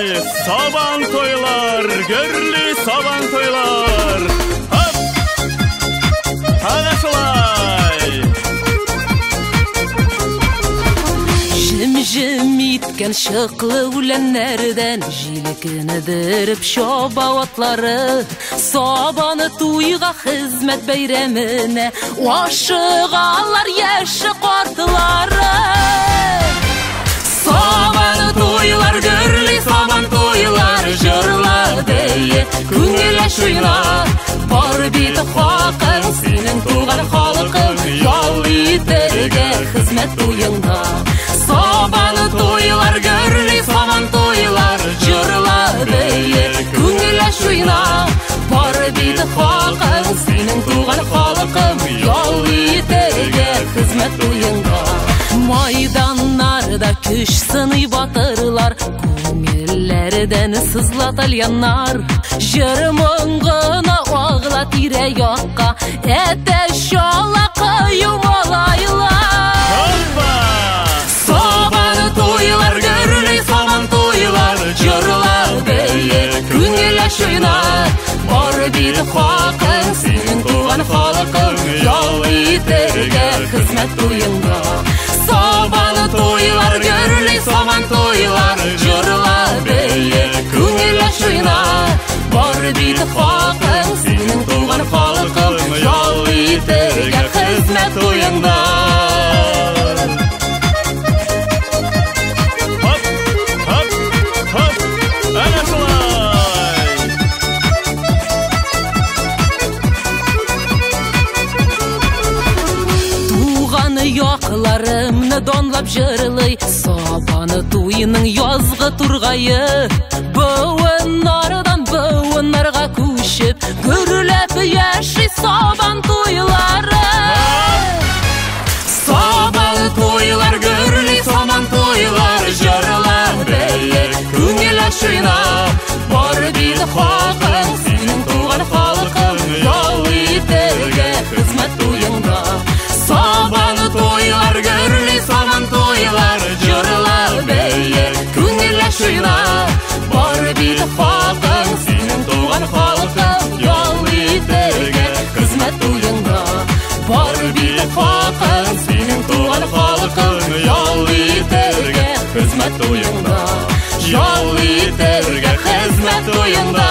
Сабан туйлар, гөрли сабан туйлар. Хоп! Әнә шулай! Җем-җем иткән чыклы үләннәрдән җилкенедереп чаба атлары. Сабаны туйга, хезмәт бәйрәменә ашыгалар яше картлары. Сабаны туйлар гөрли, сабан туйлар җырла бие, күңел ачып уйна. Бар бит хакың синең туган халкың, ял итәргә хезмәт туеңда. Сабаны туйлар гөрли, сабан туйлар җырла бие, күңел ачып уйна. Бар бит хакың синең туган халкың, ял итәргә хезмәт туеңда. Майданнарда көч сыный батырлар, күңелләрдән сызла тальяннар. Җыр моңгына агыла тирә якка, әтәч ала кыю малайлар. Сабан туйлар гөрли, сабан туйлар җырла бие, күңел ачып уйна. Бар бит хакың синең туган халкың, ял итәргә хезмәт туеңда. Сабан туйлар гөрли, сабан туйлар җырла бие, күңел ачып уйна. Бар бит хакың синең туган халкың, ял итәргә хезмәт туеңда. Хоп, хоп, хоп! Әнә шулай! Туган якларымны данлап җырлый Сабаны туеның язгы тургае. Буыннардан буыннарга күчеп, гөрләп яши сабан туйлары. Сабан туйлар гөрли, сабан туйлар җырла бие, күңел ачып уйна. Бар бит хакың синең туган халкың, ял итәргә хезмәт туеңда. Сабан туйлар гөрли, сабан туйлар җырла бие, күңел ачып уйна. Бар бит хакың синең туган халкың, ял итәргә хезмәт туеңда. Бар бит хакың синең туган халкың, ял итәргә хезмәт туеңда. Ял итәргә хезмәт туеңда.